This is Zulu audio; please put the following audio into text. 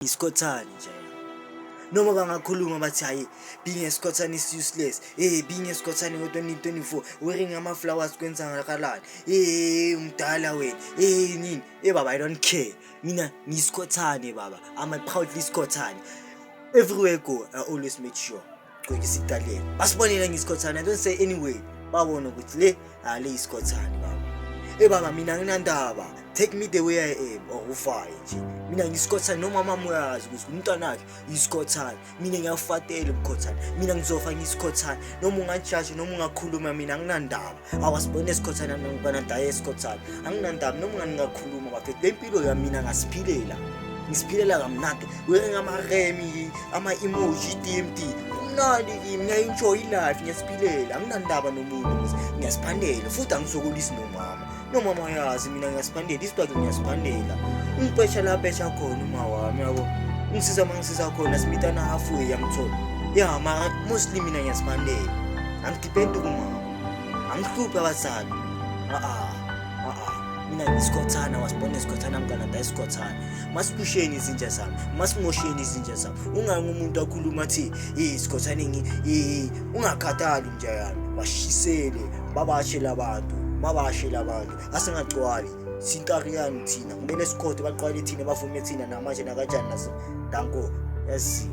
Isikhothane nje. Noma bangakhuluma bathi hayi, being a skhothane is useless. Hey, being a skhothane ngo-2024 wearing ama-flowers kwenzakalani? Hey, umdala wena. Hey, nini? Hey baba, I don't care. Mina ngiyisikhothane baba. I'm a proudly sikhothane. Everywhere I go, I always make sure gcoke isitaliyela. Basibonile ngisikhothane. I don't say anyway. Babona ukuthi le, ah, le isikhothane baba. Eh baba, mina nginandaba. Take me the way I am or ufaye nje. Mina ngisikhothane, noma mama uyazi ukuthi umntwana wakhe isikhothane. Mina ngiyafatela ubukhothane. Mina ngizofa ngisikhothane. Noma ungajaji noma ungakhuluma, mina anginandaba. Awasibone esikhothane ngibana daye esikhothane. Anginandaba noma ungakhuluma bafethu. Le mpilo yami mina ngasiphilela. Ngisiphilela kamnandi. Wearing ama-remi, ama-emoji, DMD. Kumnandi kimi, ngiya-enjoy i-life, ngiyasiphilela. Anginandaba nomuntu, ngiyasiphandela futhi angisokolisi nomama. Nomama uyazi mina ngiyasiphandela, isibhakhe ngiyasiphandela. Ungipesha la pesha khona uma wami yabo. Ungisiza uma ngisiza khona, simitana halfway, yangithola. Ya, mara mostly mina ngiyasiphandela. Angidipendi kumama. Angihluphi abazali. Ah ah. Mina ngisikhothana, wasibona isikhothana mngana da isikhothana. Masiphusheni izinja zami, masimosheni izinja zami. Ungangi umuntu akhuluma athi, "Eh, sikhothane ngi eh ungakhathali nja yami." Bashisele, babashe labantu, babashe labantu. Asingagcwali. Sintariyani thina. Ngibele sikhothe baqwale thina, bavume thina namanje nakanjani naso. Danko. Yes.